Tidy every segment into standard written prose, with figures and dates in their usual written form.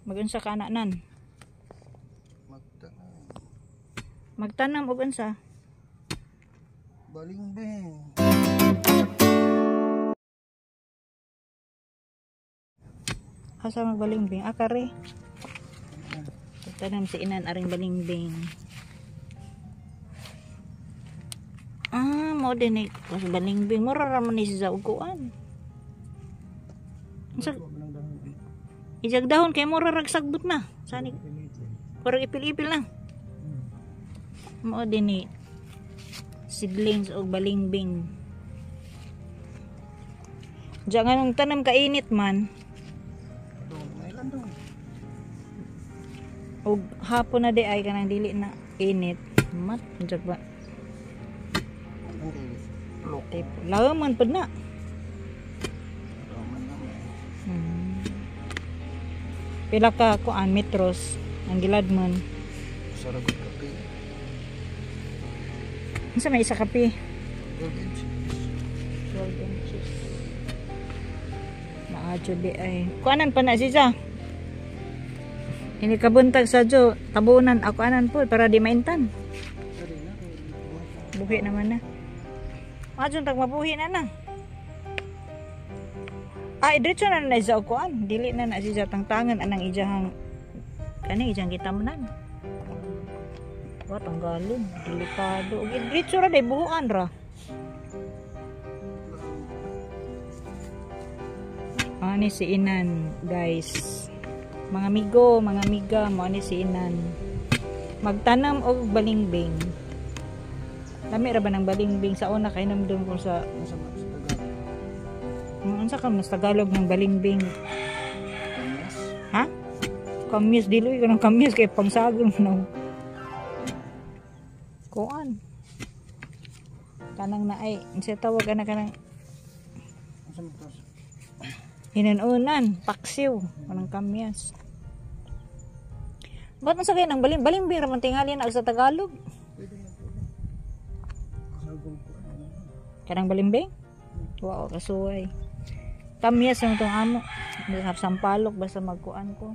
Magunsa ka na nan? Magtanam. Magtanam og unsa? Balingbing. Asa magbalingbing? Ah, kare. Magtanam si Inan aring balingbing. Ah, mo din eh. Kasi balingbing. Mura ra man ni siya og kuan. Unsa? Ijag dahon kay mura rag sagbot na. Sani parang ipil-ipil na. Mao din ni seedlings og balingbing. Diyan nga nung tanam kainit man. Og hapon na di ay kanang dili na init. Mat, diyan ba? Laman pud na. Pila ka kuan metros ang giladman? Sa ragot kape. Unsa may isa kape? 12 inches. 12 inches. Maadyo di ay. Kuanan pa na siya. Ini kabuntag sa jo, tabunan ako anan po para di maintan. Buhi naman na. Maadyo tag mabuhi na na. Ah, diretso na na isa og kuan. Dili na na siya tangtangan anang ijahang kani ijang gitamnan. Wa tanggalon, delikado. Og diretso ra day buhuan ra. Ani si Inan, guys. Mga amigo, mga amiga, mo ani si Inan. Magtanam og balingbing. Lami ra ba ng balingbing sa una kay namdum ko sa unsa ka mas Tagalog ng balingbing? Kamyas. Ha? Kamyas diloy ko ng kamyas kay pangsagol no. Kuan. Kanang naay, unsa tawag ana kanang hinununan, paksiw, kanang kamyas. Ba't man sa kayo ng balingbing ra man tingali na sa Tagalog? Kanang balimbing? Wow, kasuway. Kamyas ang itong amo. Sampalok basta magkuan ko.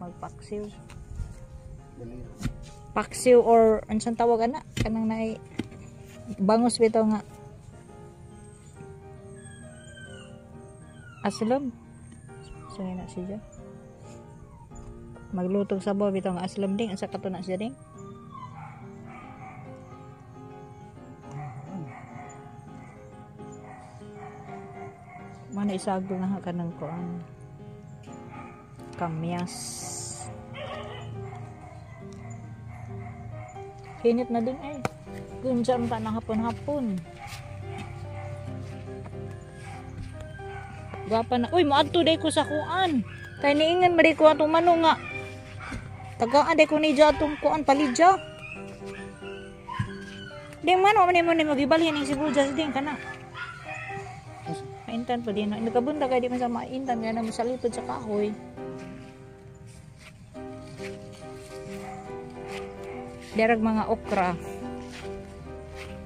Magpaksiw. Paksiw or unsang tawag ana? Kanang naay bangos bitaw nga. Aslam. So na siya. Maglutog sabaw bitaw nga aslam ding. Unsa kato na siya ding? Mana isagol na ka ng kuan. Kamyas. Init na din ay. Gunsa pa na hapon-hapon. Gwapa na. Uy, moadto day ko sa kuan. Kay niingan man ko atong manong nga. Tagaan day ko ni atong kuan palidya. Ding man wa man mo ni magibalhin ning sibuyas ding kana. Maintan pa din. Nagkabunda kay di man sa maintan kaya na mosalipod sa kahoy. Derag mga okra.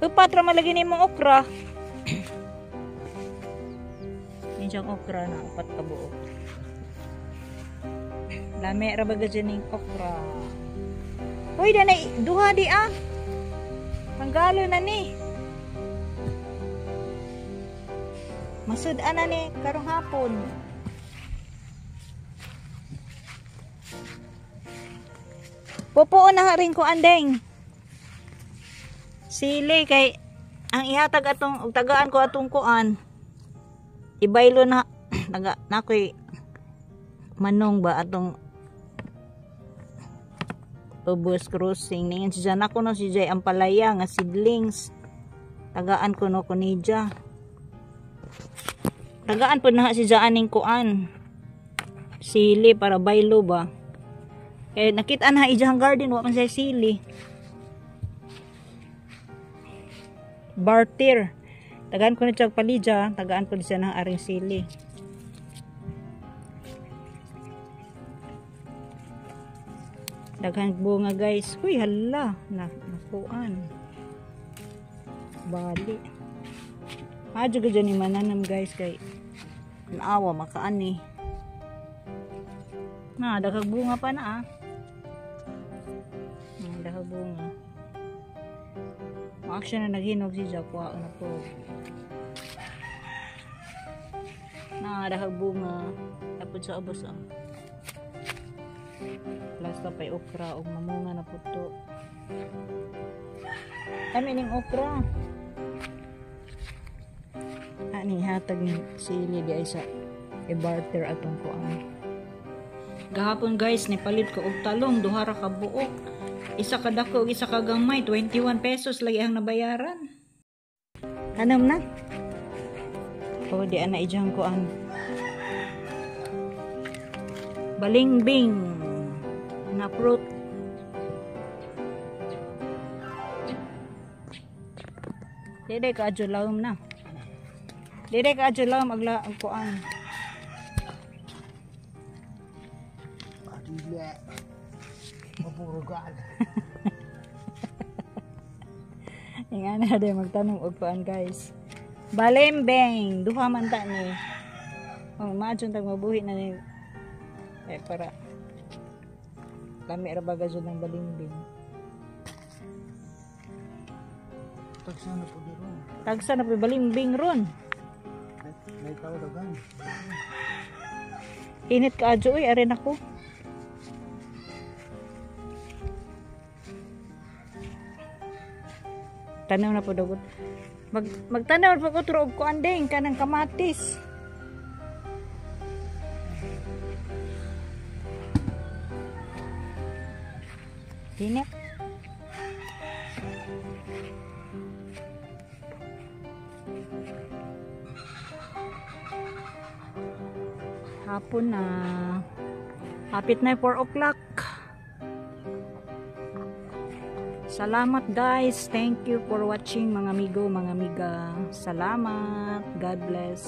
Upat ra malagi ni mong okra. Yung okra na upat ka buok. Lami ra baga dyan ning okra. Uy, danay duha di ah. Panggalo na ni. Masud-an na ni karong hapon. Pupuo na rin ko andeng. Sili kay ang ihatag atong og tagaan ko atong kuan. Ibaylo na taga nakoy manong ba atong ubos crossing ningon si Jan ako no si Jay ampalaya nga seedlings. Tagaan ko no kunija. Tagaan po na si Jaan ning kuan. Sili para baylo ba. Eh nakita na ijang garden wa man siya sili. Barter. Tagaan ko na siya palidya, tagaan ko siya ng aring sili. Daghan bunga guys. Uy hala, na nakuan. Bali. Adyo gud ni mananam guys kay naawa makaani. Na, daghang bunga pa na ah. Daghang bunga. Action na naghinog si Jack, wa na po. Na, daghang bunga. Tapos sa ubos ah. Plus na pa'y okra og mamunga na po to. Kami ning okra. Ani hatag ni sili di ay sa i-barter atong kuan. Gahapon guys, nipalit ko og talong, duha ra ka buok. Isa ka dako ug isa ka gamay, 21 pesos lagi ang nabayaran. Tanom na. Oh, di ana ijang kuan. Balingbing na fruit. Dili ka adyo lawom na. Dili ka adyo lawom agla ang kuan. Adile. Maburugal. Ingana de magtanong og kuan guys. Balimbing, duha man ta ni. Oh, maadyon tag mabuhi na ni. Eh para lami ra ba jud ang balimbing. Tagsa na po ron. Tagsa na po balimbing ron. May tao dagan. Init ka adyo oy, arin ako. Tanaw na po dagot. Magtanaw po ko og kuan ding kanang kamatis. Init. Hapon na. Hapit na 4 o'clock. Salamat guys. Thank you for watching mga amigo, mga amiga. Salamat. God bless.